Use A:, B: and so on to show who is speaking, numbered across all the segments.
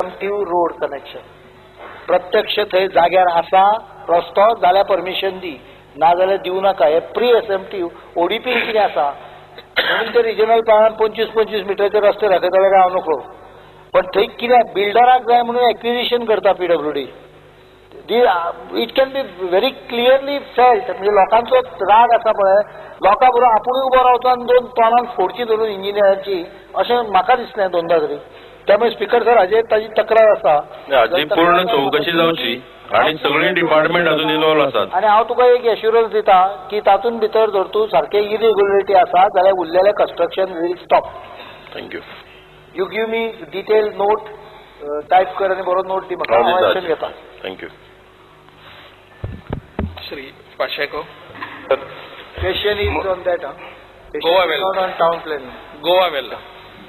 A: प्रिएम्प्टिव्ह road connection. प्रत्यक्ष थंय जाग्यार आसा रस्तो जाल्यार परमिशन दी, ना जाल्यार दिवं नाका. हे प्री एसएमटीव ओडीपी कितें आसा म्हणून ते रिजनल प्लानान 25-25 मिटराचे रस्ते दाखयतले काय हांव नकळो, पण थंय कितें बिल्डराक जाय म्हणून एक्विजिशन करता PWD. It can be very clearly felt. म्हणजे लोकांचो राग आसा पळय, लोकां बरोबर आपुणूय उबो रावचो आनी दोन तोंडान फोडची धरून इंजिनियरांची, अशें म्हाका दिसलें दोनदा तरी. त्यामुळे स्पीकर सर हाजेर ताजी तक्रार आसा,
B: हाजी पूर्ण चवकशी जावची आनी सगळे डिपार्टमेंट अजून इन्वॉल्व आसात.
A: आनी हांव तुका एक एश्युरन्स दिता की तातूंत भितर जर तूं सारकें इरेग्युलरिटी आसा जाल्यार उरलेलें construction will stop.
B: Thank you.
A: You give me detail note, type कर आनी बरो नोट दी म्हाका, हांव एक्शन घेता.
B: Thank you.
C: Shri Pacheco.
A: Question is on that
C: Goa Velha,
A: not on town planning.
C: Goa Velha.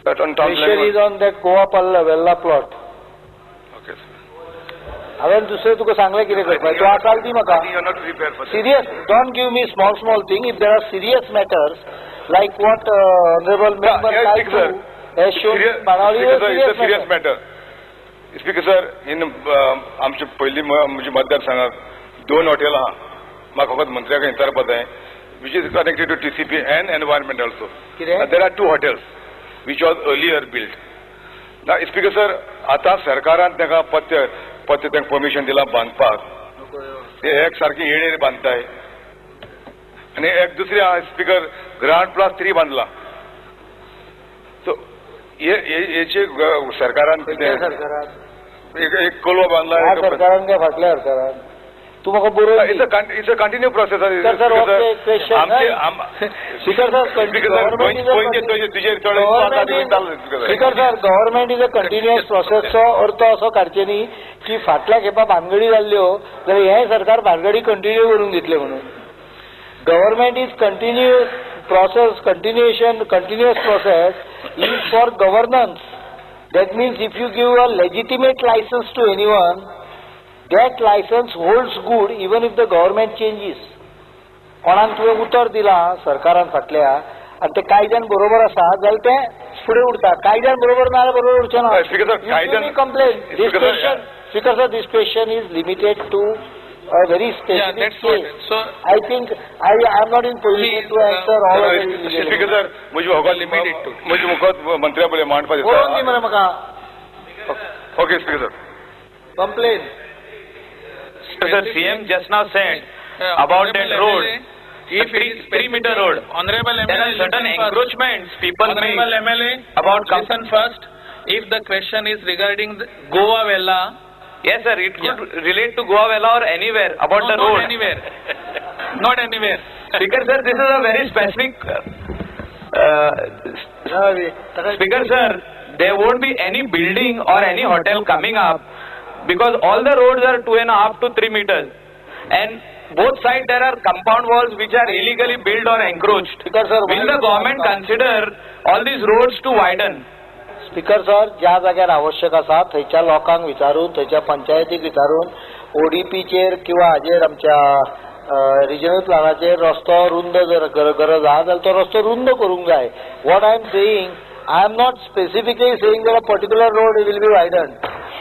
D: But on town
A: question is on that Goa Palla Velha plot.
D: Okay sir.
A: हांवें दुसरें तुका सांगलें कितें करपाक, तूं आसाल दी म्हाका. Serious, don't give me small small thing. If there are serious matters like what honourable member has shown Benaulim,
D: serious matter. Speaker sir, in आमचे पयलीं म्हजे मतदारसंघाक 2 हॉटेल आहा, म्हाका फकत मंत्र्याक विचारपा जाय, which is connected to TCP and environment also. There are 2 hotels which was earlier built. Now speaker sir, आतां सरकारान तांकां पत्ते पत्ते तांकां परमिशन दिलां बांदपाक, ते एक सारकी येणेर बांदताय आनी एक दुसरी आहा स्पीकर ग्रांड प्लस 3 बांदला. सो हेचे सरकारान कितें एक कोलवा बांदला
A: सरकारान काय फाटल्या सरकारान, तूं म्हाका बरोवन.
D: It's a continue process.
A: Speaker sir, government is a continuous प्रोसेसचो अर्थ असो काडचे न्ही की फाटल्या खेपा भानगडी जाल्ल्यो जाल्यार हें सरकार भानगडी कंटिन्यू करून दितलें म्हणून. Government is continuous process, continuation, continuous process is for governance. That means if you give a legitimate licence to anyone, that license holds good even if the government changes. कोणाक तुवें उतर दिलां सरकारान फाटल्या आनी तें कायद्यान बरोबर आसा जाल्यार तें फुडें उरता, कायद्यान बरोबर ना जाल्यार बरोबर उरचें ना. Complain this question, speaker sir, this question is limited to a very specific case.
C: So
A: I think I am not in position to answer all of the.
D: Speaker sir, म्हजी
C: लिमिटेड टू
D: म्हजी मुखार मंत्र्या पळय मांडपा
A: बरोवन दी मरे म्हाका.
D: Okay speaker sir.
A: Complain.
E: Sir, CM just now said about that road,
C: if it is
E: 3 meter road,
C: honorable MLA,
E: there are certain encroachments people make.
C: Honorable MLA,
E: about
C: listen first. If the question is regarding the Goa Velha,
E: yes sir, it could relate to Goa Velha or anywhere about the road.
C: Not anywhere. Not anywhere.
E: Speaker sir, this is a very specific. Speaker sir, there won't be any building or any hotel coming up, because all the roads are 2.5 to 3 meters, and both sides there are compound walls which are illegally built or encroached.
A: Speaker sir,
E: will the government consider all these roads to widen?
A: Speaker sir, ज्या जाग्यार आवश्यक आसा थंयच्या लोकांक विचारून, थंयच्या पंचायतीक विचारून ओडीपीचेर किंवा हाजेर आमच्या रिजनल प्लानाचेर रस्तो रुंद जर गरज आहा जाल्यार तो रस्तो रुंद करूंक जाय. What I am saying, I am not specifically saying that a particular road will be widened.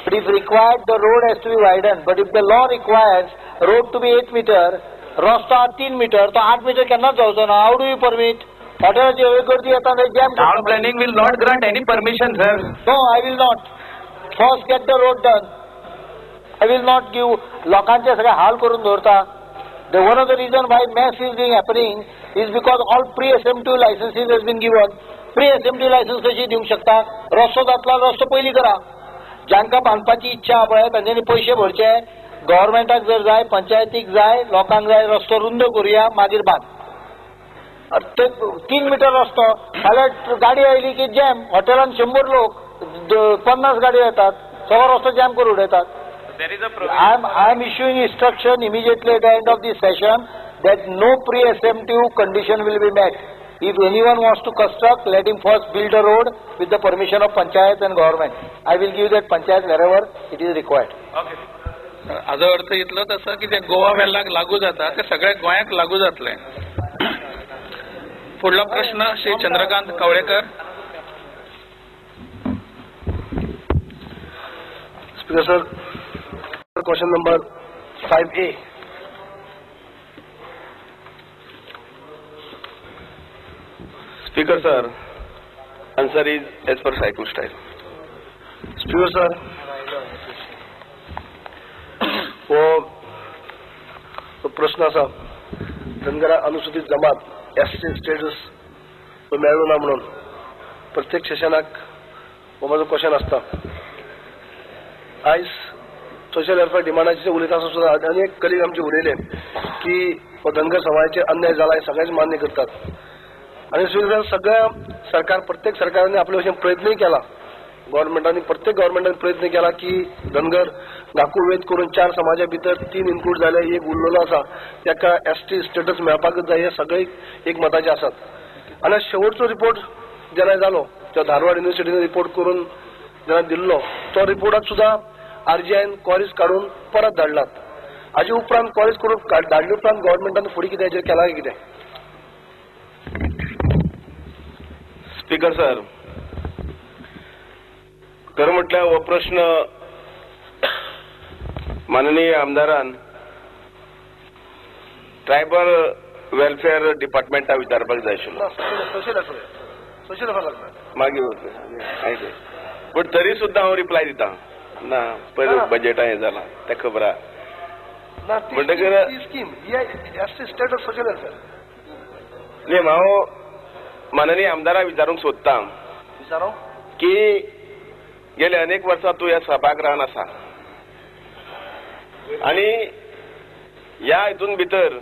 A: But if required, the road has to be widened. But if the law requires road to be 8 meter, रस्तो 3 meter, तो 8 meter केन्नाच जावचो ना. How do you permit? हॉटेलाची गर्दी येता jam.
E: Town planning will not grant any permission sir.
A: No, I will not. First get the road done. I will not give. लोकांचे सगळे हाल करून दवरता. The one of the reason why mess is being happening is because all pre-SMT licenses has been given. Pre-SMT license कशी दिवंक शकता? रस्तो जातलो, रस्तो पयलीं करा. जांकां बांदपाची इच्छा आहा पळय तांच्यांनी पयशे भरचे, गव्हर्मेंटाक जर जाय, पंचायतीक जाय, लोकांक जाय, रस्तो रुंद करुया, मागीर बांद. ते 3 मिटर रस्तो फाल्यां गाडी आयली की जॅम, हॉटेलान 100 लोक, 50 गाडयो येतात, सगळो रस्तो जॅम करून उडयतात. I am issuing instruction immediately at the end of this session that no pre-SMTU condition will be met. If anyone wants to construct, let him first build a road with the permission of panchayat and government. I will give that panchayat wherever it is required.
E: Okay.
C: हाजो अर्थ इतलोच आसा की जे गोवा वेल्लाक लागू जाता ते सगळ्या गोंयाक लागू जातलें. फुडलो प्रश्न Shri Chandrakant Kavlekar.
F: Speaker sir, question number 5A.
G: Speaker sir, answer is as per cycle style.
F: Speaker sir, हो प्रश्न आसा धनगरा अनुसूचित जमात एस टी स्टेटस मेळ्ळो ना म्हणून प्रत्येक सेशनाक हो म्हाजो क्वेश्चन आसता. आयज सोशल वेलफेअर डिमांडाचेर उलयता आसतना सुद्दां आनी एक कलीग आमचे उलयले की हो धनगर समाजाचेर अन्याय जाला हें सगळेच मान्य करतात. आनी स्पीकर सर, सगळ्या सरकार प्रत्येक सरकारांनी आपले भशेन प्रयत्नय केला, गव्हर्मेंटांनी प्रत्येक गव्हर्मेंटान प्रयत्न केला की धनगर गाकू वेद करून 4 समाजा भितर 3 इन्क्लूड जाले, एक उरलेलो आसा ताका एस टी स्टेटस मेळपाकच जाय, हे सगळे एक मताचे आसात. आनी शेवटचो रिपोर्ट जेन्ना जालो तो धारवाड युनिवर्सिटीन रिपोर्ट करून जेन्ना दिल्लो तो रिपोर्टाक सुद्दां आरजीआयन कॉलेज काडून परत धाडलात. हाजे उपरांत कॉलेज करून धाडले उपरांत गव्हर्मेंटान फुडें कितें हाजेर केलां काय कितें?
G: स्पीकर सर, खरें म्हटल्यार हो प्रश्न माननीय आमदारान ट्रायबल वेलफेअर डिपार्टमेंटा विचारपाक जाय आशिल्लो. मागीर बट तरी सुद्दां हांव रिप्लाय दिता ना, पयलीं बजेटा हें जालां तें खबर आहा. म्हणटकीर न्ही, हांव माननीय आमदाराक विचारूंक सोदता की गेले अनेक वर्सां तूं ह्या सभागृहान आसा आनी ह्या हितून भितर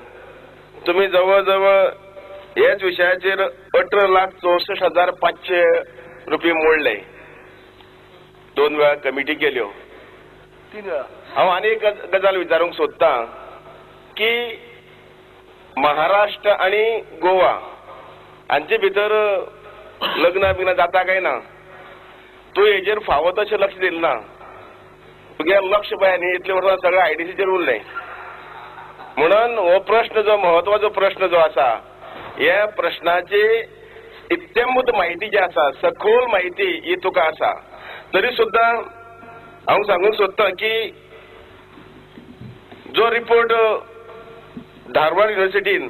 G: तुमी जवळ जवळ ह्याच विशयाचेर 18,64,500 रुपये मोडले. 2 वेळा कमिटी केल्यो. 3 वेळा. हांव आनी एक गजाल विचारूंक सोदता की महाराष्ट्र आनी गोवा हांचे भितर लग्नां बिग्नां जाता काय ना? तूं हेजेर फावो तशें लक्ष दिलें ना. तुगे लक्ष पळय न्ही इतले वर्सां सगळें आयडीसीचेर उरलें. म्हणून हो प्रश्न जो म्हत्वाचो प्रश्न जो आसा, ह्या प्रश्नाची इत्यंभूत म्हायती जी आसा, सखोल म्हायती ही तुका आसा. तरी सुद्दां हांव सांगूंक सोदतां की जो रिपोर्ट धारवाड युनिवर्सिटीन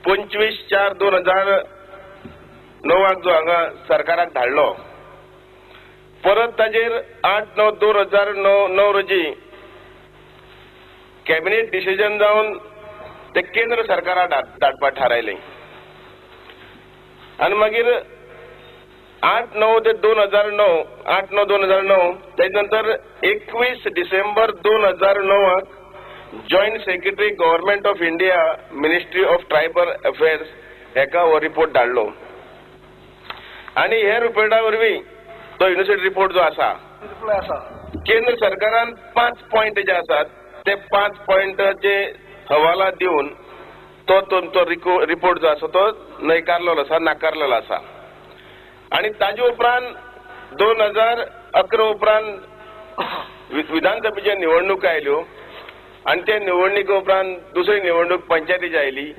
G: 25/4/2009 जो हांगा सरकाराक धाडलो, परत ताजेर 8/9/2009 रोजी कॅबिनेट डिसिजन जावन ते केंद्र सरकाराक धाडपाक थारायलें. आनी मागीर 8/9 ते 2009, 8/9/2009 तेजे नंतर 21 डिसेंबर 2009 joint secretary government of India ministry of tribal affairs हेका हो रिपोर्ट धाडलो. आनी हे रिपोर्टा वरवीं तो युनिवर्सिटी रिपोर्ट जो आसा, केंद्र सरकारान 5 पॉयंट जे आसात ते 5 पॉयंटाचे हवाला दिवन तो तुमचो रिपोर्ट जो आसा तो न्हयकारलेलो आसा, नाकारलेलो आसा. आनी ताजे उपरांत 2011 उपरांत विधानसभेच्या निवडणुका आयल्यो आनी ते निवडणुके उपरांत दुसरी निवडणूक पंचायतीची आयली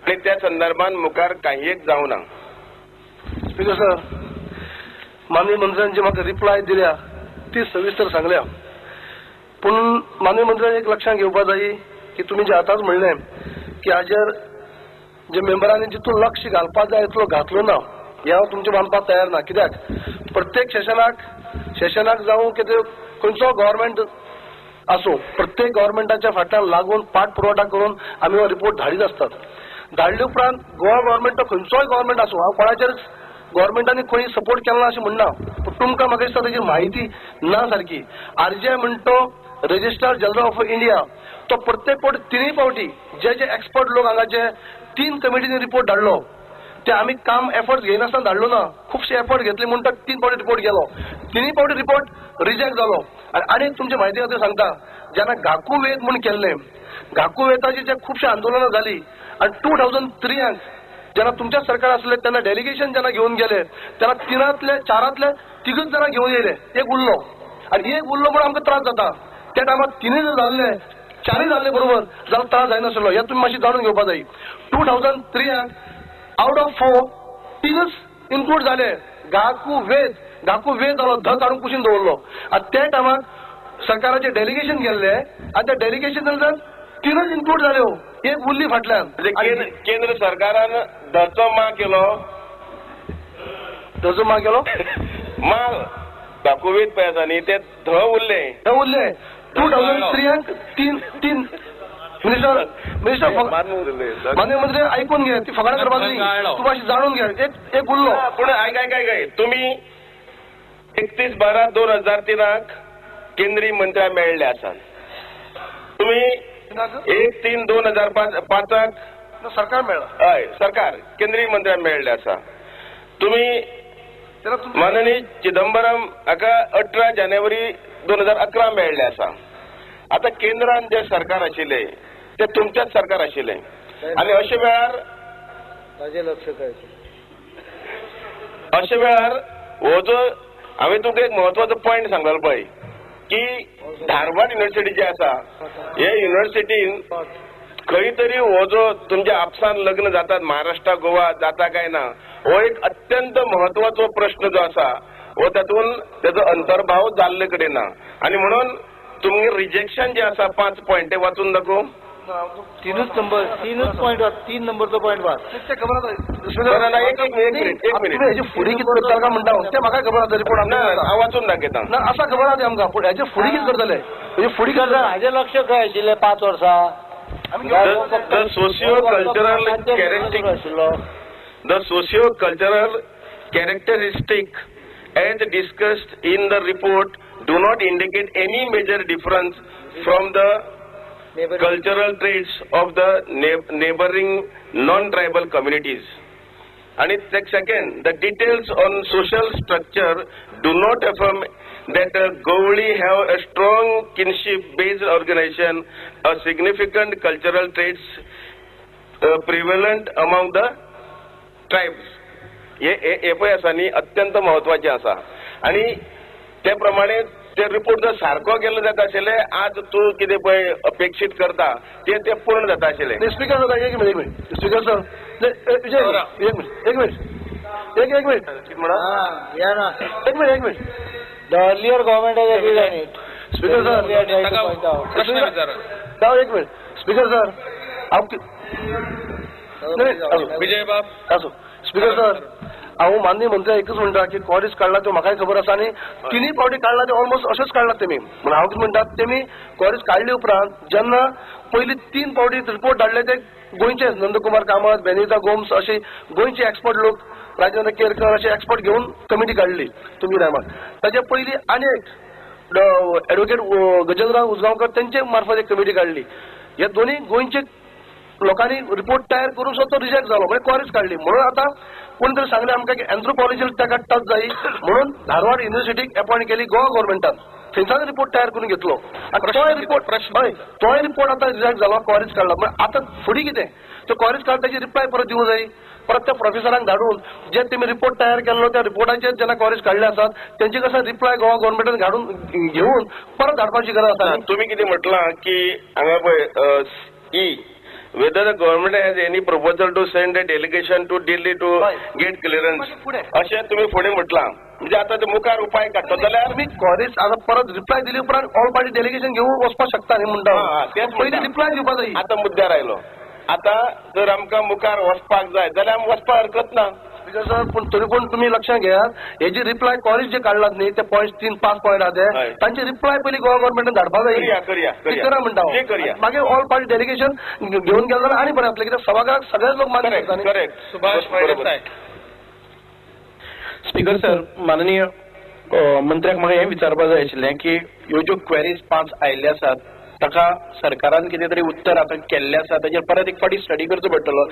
G: आनी त्या संदर्भात मुखार काही एक जावना.
F: स्पीकर सर, माननीय मंत्र्यान जी म्हाका रिप्लाय दिल्या ती सविस्तर सांगल्या, पूण माननीय मंत्र्यान एक लक्षांत घेवपा जाय की तुमी जे आतांच म्हणलें की हाजेर जे मेंबरांनी जितलो लक्ष घालपाक जाय इतलो घातलो ना, हें हांव तुमचें मानपाक तयार ना. कित्याक प्रत्येक सेशनाक जावं कितें खंयचो गव्हर्मेंट आसूं, प्रत्येक गव्हर्मेंटाच्या फाटल्यान लागून पाठ पुरवठा करून आमी हो रिपोर्ट धाडीत आसतात. धाडले उपरांत गोवा गव्हर्मेंट खंयचोय गव्हर्मेंट आसूं, हांव कोणाचेरच गव्हर्मेंटांनी खंय सपोर्ट केला ना अशें म्हणना, पूण तुमकां म्हाका दिसता तेजी म्हायती ना सारकी. आरजीआय म्हणटो रजिस्ट्रार जनरल ऑफ इंडिया तो प्रत्येक फावटी 3 फावटी जे जे एक्सपर्ट लोक हांगाचे 3 कमिटींनी रिपोर्ट धाडलो, ते आमी काम एफर्ट घेयनासतना धाडलो ना, खुबशे एफर्ट घेतले म्हूण तो 3 फावटी रिपोर्ट गेलो, 3 फावटी रिपोर्ट रिजेक्ट जालो. आनी तुमचे म्हायती खातीर सांगता, जेन्ना घाकू वेद म्हूण केल्लें, घाकू वेदाची जे खुबशे आंदोलनां जाली आनी 2003 जेन्ना तुमच्या सरकार आसलें तेन्ना डेलिगेशन जेन्ना घेवन गेले तेन्ना 3 4 3 जाणां घेवन येयले, एक उरलो. आनी एक उरलो म्हणून आमकां त्रास जाता. त्या टायमार 3 जर जाल्ले 4 जाल्ले बरोबर जाल्यार त्रास जायनासलो, हें तुमी मातशें जाणून घेवपा जाय. 2003 आउट ऑफ 4 3 इन्क्लूड जाले. गाकू वेद धाकू वेळ जालो ध काडून कुशीन दवरलो. आनी त्या टायमाक सरकाराचे डेलिगेशन गेल्ले आनी त्या डेलिगेशनान तीनच इन्क्लूड जाल्यो, एक उरली फाटल्यान.
G: केंद्र सरकारान धचो मा केलो,
F: धचो मा केलो
G: मा दाखोवेत पळय आसा न्ही, ते ध उरले,
F: ध उरले 2003 तीन तीन. मिनिस्टर मिनिस्टर माननीय मंत्री आयकून घे, ती फकाणां करपाक न्ही, तूं मातशी जाणून घे. एक एक उरलो
G: पूण आयक आयक आयक, तुमी 31/12/2003 केंद्रीय मंत्र्या मेळ्ळे आसात. तुमी 1/3/2005
F: सरकार मेळ्ळा,
G: हय सरकार केंद्रीय मंत्र्या मेळ्ळे आसा. तुमी माननीय चिदंबरम हाका 18 जानेवारी 2011 मेळ्ळे आसा. आतां केंद्रान जे सरकार आशिल्ले ते तुमचेच सरकार आशिल्ले आनी अशे वेळार अशे वेळार हो जो हांवें तुमकां एक म्हत्वाचो पॉयंट सांगलो पळय की धारवाड युनिव्हर्सिटी जी आसा हे युनिव्हर्सिटीन खंय तरी हो जो तुमच्या आपसान लग्न जातात महाराष्ट्र गोवा जाता काय ना हो एक अत्यंत म्हत्वाचो प्रश्न जो आसा हो तातूंत तेजो अंतर्भाव जाल्ले कडेन ना. आनी म्हणून तुमगे रिजेक्शन जे आसा 5 पॉयंट ते वाचून दाखोव.
A: तीनच नंबर, तीनच पॉयंट वाच, 3 नंबरचो पॉयंट वाच.
F: ते खबर आसा. एक मिनिट एक मिनिट, हेजे फुडें कितें करता काय म्हणटा तें म्हाका खबर आसा. रिपोर्ट
G: ना हांव वाचून दाखयता.
F: ना आसा खबर आसा आमकां, पूण हेजे फुडें कितें करतले हेजे फुडें
A: करता हाजें लक्ष खंय आशिल्लें 5 वर्सां?
G: The socio cultural characteristics, the socio cultural characteristic as discussed in the report do not indicate any major difference from the cultural traits of the neighboring non-tribal communities. And second, the details on social structure do not affirm that Govli have a strong kinship-based organization, a significant cultural traits prevalent among the tribes. हे पळय आसा न्ही अत्यंत म्हत्वाचें आसा. आनी ते प्रमाणे ते रिपोर्ट जर सारको केल्लो जाता आशिल्ले आज तूं कितें पळय अपेक्षीत करता ते ते पूर्ण जाता आशिल्ले.
F: स्पीकर सर एक मिनिट, एक मिनिट स्पीकर सर, एक मिनिट एक मिनिट एक एक मिनिट एक मिनिट एक minute.
A: The earlier government has agreed on it.
F: Speaker sir एक मिनिट स्पीकर सर हांव
C: विजय बाब
F: आसूं. स्पीकर सर हांव माननीय मंत्री एकच म्हणटा की कॉलेज काडला त्यो म्हाकाय खबर आसा आनी तिनूय फावटी काडला ते ऑलमोस्ट अशेंच काडला तेमी. म्हण हांव कितें म्हणटा तेमी कॉलेज काडले उपरांत जेन्ना पयली 3 फावटी रिपोर्ट धाडले ते गोंयचे नंदकुमार कामत, बेनिता गोम्स अशे गोंयचे एक्सपर्ट लोक, राजेंद्र केरकर अशे एक्सपर्ट घेवन कमिटी काडली तुमी टायमार. ताजे पयली आनी एक एडवोकेट गजेंद्र उजगांवकर तेंचे मार्फत एक कमिटी काडली. हे दोनूय गोंयचे लोकांनी रिपोर्ट तयार करून सुद्दां तो रिजेक्ट जालो, म्हणजे कॉलेज काडली. म्हणून आतां कोण तरी सांगलें आमकां की एन्थ्रोपॉलॉजी ताका टच जाय म्हणून धारवाड युनिव्हर्सिटीक अपॉयंट केली गोवा गव्हर्मेंटान. थंयच्यान रिपोर्ट तयार करून घेतलो आनी तोय रिपोर्ट हय तोय रिपोर्ट आतां रिजेक्ट जालो, कॉलेज काडला. म्हण आतां फुडें कितें तो कॉलेज काडटा ताची रिप्लाय परत दिवंक जाय. परत त्या प्रोफेसरांक धाडून जे तेमी रिपोर्ट तयार केल्लो त्या रिपोर्टाचेर जेन्ना कॉलेज काडले आसात तेंचे कसो रिप्लाय गोवा गव्हर्मेंटान घाडून घेवन परत धाडपाची गरज आसा.
G: तुमी कितें म्हटलां की हांगा पळय E whether the government has any proposal to send a delegation to Delhi to get clearance अशें तुमी फुडें म्हटलां. म्हणजे आतां ते मुखार उपाय काडटलो जाल्यार
F: तुमी कॉलेज आतां परत रिप्लाय दिली उपरांत ऑल पार्टी डेलिगेशन घेवन वचपाक शकता न्ही म्हणटा.
G: तेच
F: पयलीं रिप्लाय दिवपाक जाय.
G: आतां मुद्द्यार आयलो, आतां जर आमकां मुखार वचपाक जाय जाल्यार आमी वचपाक हरकत ना.
F: स्पीकर सर पूण तरी पूण तुमी लक्षात घेयात हे जे रिप्लाय कॉलेज जे काडलात न्ही ते पॉयंट 3-5 पॉयंट आहा ते तांचे रिप्लाय पयलीं गोवा गव्हर्मेंटान धाडपाक जाय. करा म्हणटा मागीर ऑल पार्टी डेलिगेशन घेवन गेले जाल्यार आनी बरें जातलें, कित्याक सभाघराक सगळेच लोक मान्य करता.
G: Correct.
C: Subhash Phaldesai.
H: Speaker sir, माननीय मंत्र्याक म्हाका हें विचारपाक जाय आशिल्लें की ह्यो ज्यो क्वेरीज 5 आयिल्ल्यो आसात ताका सरकारान कितें तरी उत्तर आतां केल्लें आसा ताचेर परत एक फावटी स्टडी करचो पडटलो.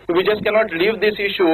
H: We just cannot leave this issue.